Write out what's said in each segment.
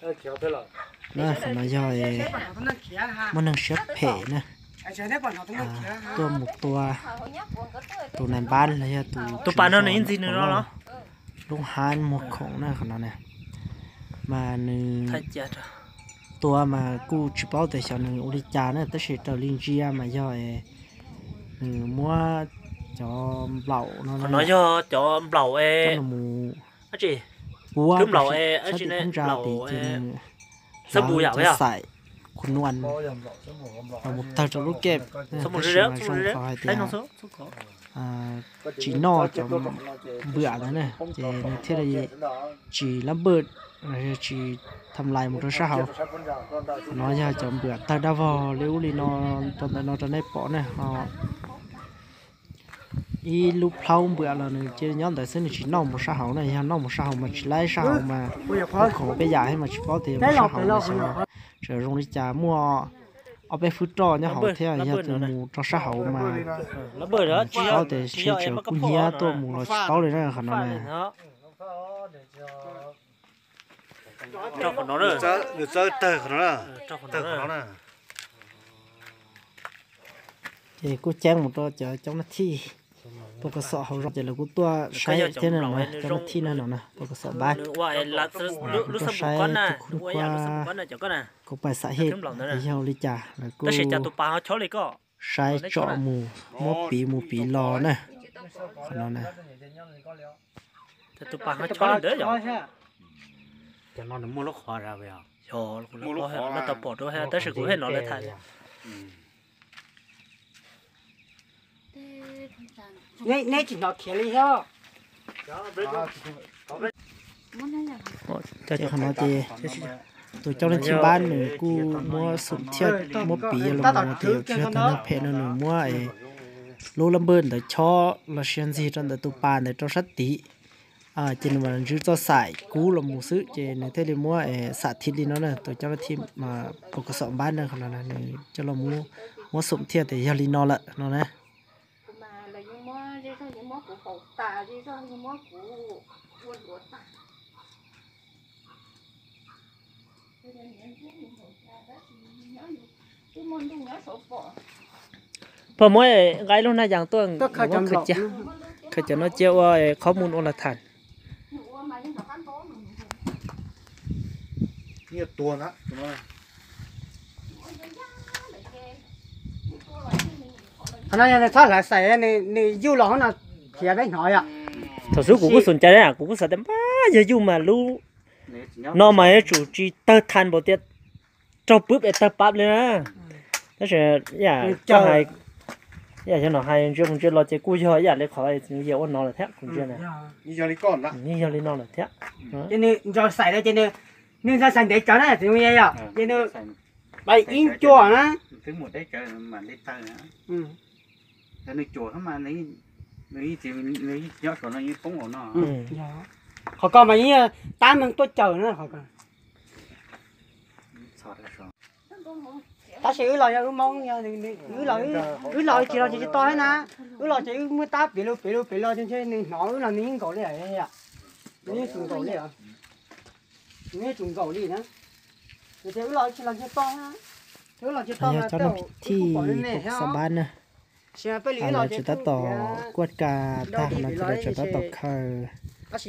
Qhov no yog muaj neeg siab phem na, tuaj mus tua tus nais npab los yog tus tswv zos lub hab muag khoom na qhov no na. Mas nws tua mas kuj tsis paub tias xyov nws ua li cas na, tab sis raws li ntsia mas yog nws muab cov nplaum no, no yog cov nplaum mus puab rau sab tim phab ntsa tim ces nws hlav cov xaim khu nuam los mus tawg rau lub kej, tab sis mas zoo qhov hais tias tsis noj cov npwam ntawd na, ces nws thiaj li tsis lab npawj, tsis tham lais mus rau sab hauv. Qhov no yog cov npwam tawg dab vog li ub li no rau ntawm no rau nej pom na. Ib lub plhaub npwam los nws cia li nyob ntawd xwb, nws tsis noj mus sab hauv na, yog noj mus sab hauv mas tsis laib, sab hauv mas khoom peb yam thiab mas tsis paub tias mus sab hauv mas xyov tseem zoo li cas, muaj ob peb fwb roj nyob hauv thiab, yog tus mus rau sab hauv mas tsis paub tias seb tseem kub hnyiab tuaj mus los tsis paub li na qhov no na. Ces kuj ceeb mus rau cov coob nab thij pos kom xom hauv zos ces lawv kuj tuaj saib thiab no, coob nab thij no na, pos kom xom npab tuaj saib tus khub nab kuab, kuv pais xam hem yog li cas lawv kuj saib tsom mus muab piv mus piv los na. Qhov no na, tus pas chob li ntawd yog, no tau pom rau tab sis kuv pheej no lawv tham. Neb tsis hnov khiav li thiab. Qhov no ces tus coob leej thib npab nws kuj muab xum thiaj muab piv los mus tias tsis yog tus neeg phem no, nws muab lub lab npawj ntawd chob los sis ntxig rau ntawm tus pas ntawd rau sab tid. Ces nws mam ntswv txoj xaim kub los mus xwb ces nws thiaj li muab xam thiv li no na, tus coob leej thib pos kom xom npab na qhov no nws coj los muab xum thiaj tias yog li no lawm no na. Pog muab nqa lub nag yas tuaj, khaws cov no cia ua qhob mus ua los tham. Qhov no yog nws txhob hlawv xaim, nws yuj los hauv no khiav peb hnov yom. Thaum xub kuv kuj xum cai, kuv kuj xav tias npab yog yuj mas lub no mas yuav tsum tsis tawg thas npaum tias raug pwb es tawg pab li na. Tab sis yam hais, yam xyov no hais ntsia mus ntsia los ces kuj yog ib yam li qhov yawg ua no lawm thiab kuv ntsia na. Yog li no lawm thiab. Ces nws ntso xaim ces nws ntso xaim ntev tsawv na, txiv yog ces nws pais ib ncua na. Qhov ko mas yeej tab meeg tuaj caws na. Tab sis wb los yog wb Hmoob, wb los tsis los tsis tau thiab na. Wb los ces wb muab tab piv lug piv lug piv los ntshe nws hnov wb los nws yeej nkaum li, nws yeej tsum nkaum li, nws yeej tsum nkaum li na. Ces wb los tsis los tsis tau, wb los tsis tau mas tej zaum wb kuj pom me me thiab. Tsis mas peb li wb los ces tab tom kuaj kas tag no ces lawv tseem tab tom khaws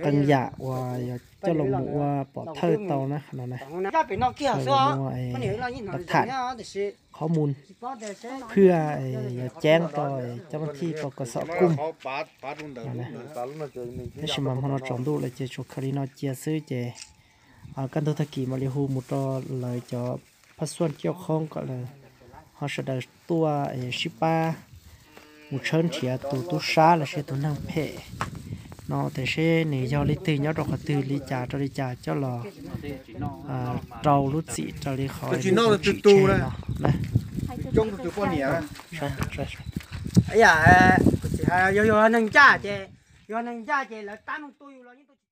qee yam uas yog coj los mus ua pov thawj tau na qhov no na. Khaws los ua tham qhob mus phwj yog ceeb rau coob leej thib pos kom xom kuj. Tab sis mas hmo no tsaus ntuj lawm ces tsuas khaws li no cia xwb ces kaj ntug tag kis mam li hu mus rau lawv cov phab xuaj coj qhoob kom lawv ho sawv daws tuaj sib pab mus tshawb nrhiav tus tub sab los sis tus neeg phem no tias seb nws yog leej twg nyob rau qhov twg li cas rau li cas coj los rau lub txim raws li qhov tsim tseg no na. Yog yog neeg ncaj ces, yog neeg ncaj ces lawv tab meeg tuaj yus los yeej tuaj tsis